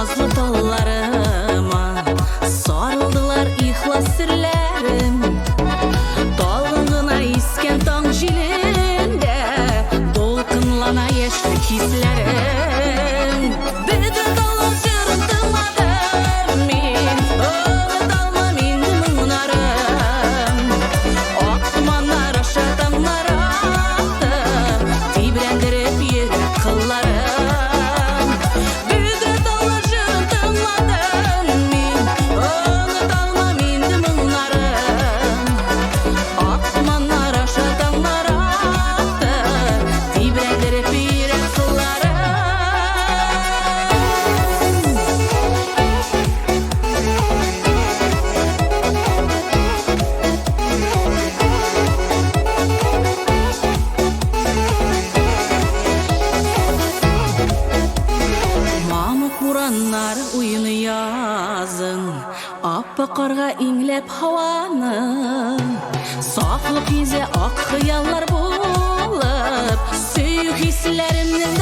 Назлы талларыма сарылдылар ихлас серләрем. Талгын гына искән таң җилендә дулкынлана яшьлек хисләрем. Бөдрә таллар җырын тыңладым мин, оныталмам инде моңнарын. Ак томаннар аша таңнар акты, тибрәндереп йөрәк кылларын. Бөдрә таллар җырын тыңладым мин, оныталмам инде моңнарын. Ак томаннар аша таңнар акты, тибрәндереп йөрәк кылларын. Мамык бураннар уйный язын, Ап-ак карга иңләп һаваны. Сафлык йөзе ак хыяллар булып, Сөю хисләремнең